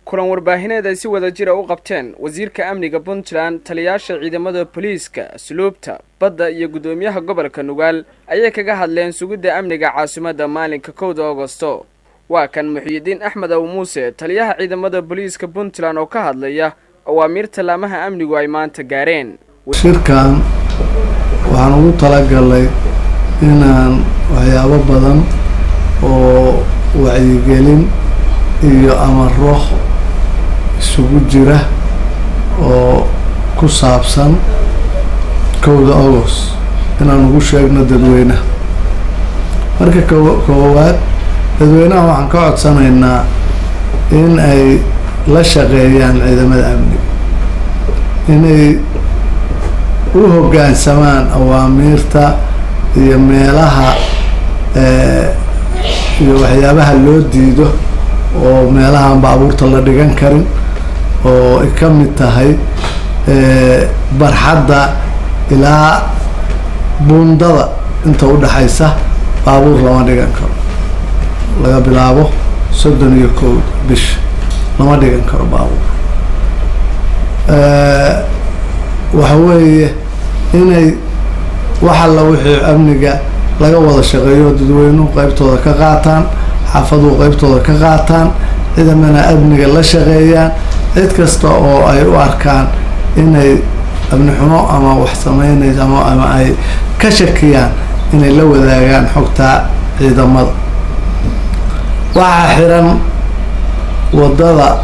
Kulan warbaahineed ay si wada jira u qabteen wasiirka amniga Puntland, taliyaasha ciidamada booliiska, asluubta, badda iyo guddoomiyaha gobolka Nugaal ayay kaga hadleen sugidda amniga caasimadda maalinka 1-da Agosto. Waa kan Muxiyidiin Axmed Aw Muuse, taliyaha ciidamada booliiska Puntland, oo ka hadlaya awaamiirta laamaha amnigu ay maanta gaareen. Shirkan waxaan ugu talagalay inaan waxyaabo badan oo wacyigelin iyo amaro isugu jira oo ku saabsan 1-da August inaan ugu sheegno dadweynaha. Marka koowaad, dadweynaha waxaan ka codsanaynaa in ay la shaqeeyaan ciidamada amniga, inay u hoggaansamaan awaamiirta iyo meelaha iyo waxyaabaha loo diido, oo meelahaan baabuurta la dhigan karin, oo ay ka mid tahay barxadda ilaa buundada inta udhaxaysa baabuur lama dhigan karo. Laga bilaabo 31 bisha lama dhigan karo baabuur. Waxa weeye inay wax alla wixii amniga laga wada shaqeeyo, dadweynuhu qeybtooda ka qaataan, xaafaduhu qeybtooda ka qaataan, ciidamana amniga la shaqeeyaan. Cid kasta oo ay u arkaan inay amni xumo ama wax sameynayso ama ay ka shakiyaan, inay la wadaagaan xogta ciidamada. Waxaa xiran wadada,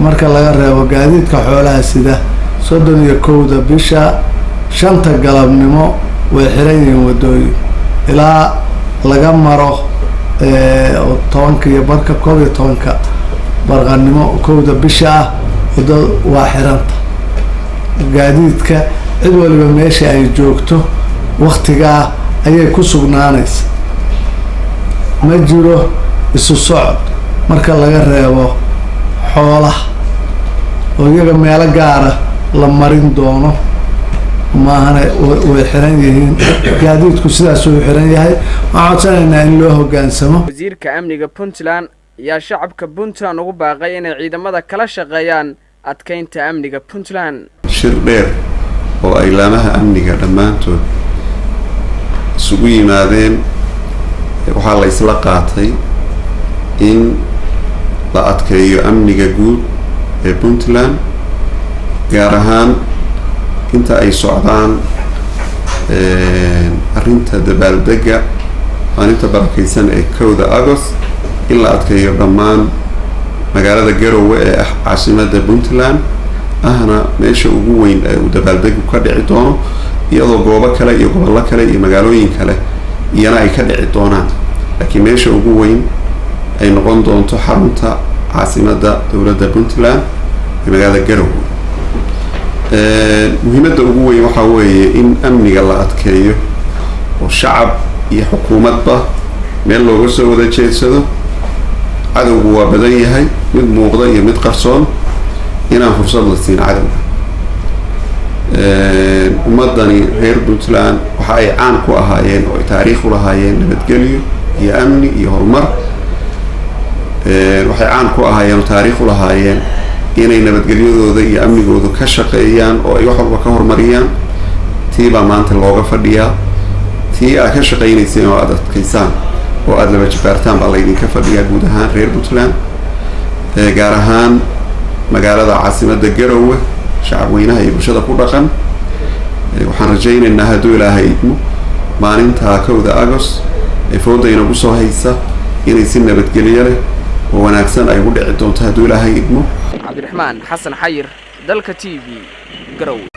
marka laga reebo gaadiidka xoolaha sida, 31-da bisha 5-ta galabnimo way xiran yihiin waddooyin ilaa laga maro 10:15, 11-ka barqanimo 1-da bisha ah. Waddada waa xiranta gaadiidka. Cid waliba meesha ay joogto waktigaa ayay ku sugnaanaysa. Ma jiro isu socod, marka laga reebo xoolaha oo iyaga meelo gaara la marin doono maahane. Way xiran yihiin gaadiidku, sidaasuu xiran yahay. Waxaan codsanaynaa in loo hoggaansamo. Wasiirka amniga Puntland ayaa shacabka Puntland ugu baaqay inay ciidamada kala shaqeeyaan adkeynta amniga Puntland. Shir dheer oo ay laamaha amniga dhammaantood isugu yimaadeen, waxaa la isla qaatay in la adkeeyo amniga guud ee Puntland, gaar ahaan inta ay socdaan arrinta dabaaldega maalinta barakeysan ee 1-da Agost, in la adkeeyo dhammaan magaalada Garowe ee ah caasimadda Puntland, ahna meesha ugu weyn ee uu dabaaldegu ka dhici doono, iyadoo goobo kale iyo gobollo kale iyo magaalooyin kale iyana ay ka dhici doonaan, laakiin meesha ugu weyn ay noqon doonto xarunta caasimadda dowladda Puntland ee magaalada Garowe. Muhiimadda ugu weyn waxaa weeye in amniga la adkeeyo oo shacab iyo xukuumadba meel looga soo wada jeedsado. Cadowgu waa badan yahay, mid muuqda iyo mid qarsoon. Inaan fursad la siin cadowga. Ummadani reer Puntland waxa ay caan ku ahaayeen oo ay taariikh u lahaayeen nabadgelyo iyo amni iyo horumar. Waxay caan ku ahaayeen oo taariikh u lahaayeen inay nabadgelyadooda iyo amnigooda ka shaqeeyaan oo ay wax walba ka horumariyaan. Tii baa maanta looga fadhiyaa. Tii aad ka shaqaynayseen oo aada adkaysaan oo aada laba jibaartaan baa laydinka fadhiyaa, guud ahaan reer Puntland, gaar ahaan magaalada caasimadda Garowe, shacab weynaha iyo bulshada ku dhaqan. Waxaan rajaynaynaa, hadduu Ilaahay idmo, maalinta 1-da Agost ee fooda inagu soo haysa inay si nabadgelyo leh oo wanaagsan ay ugu dhici doonto, hadduu Ilaahay idmo. Cabdiraxmaan Xasan Xayir, Dalka TV, Garowe.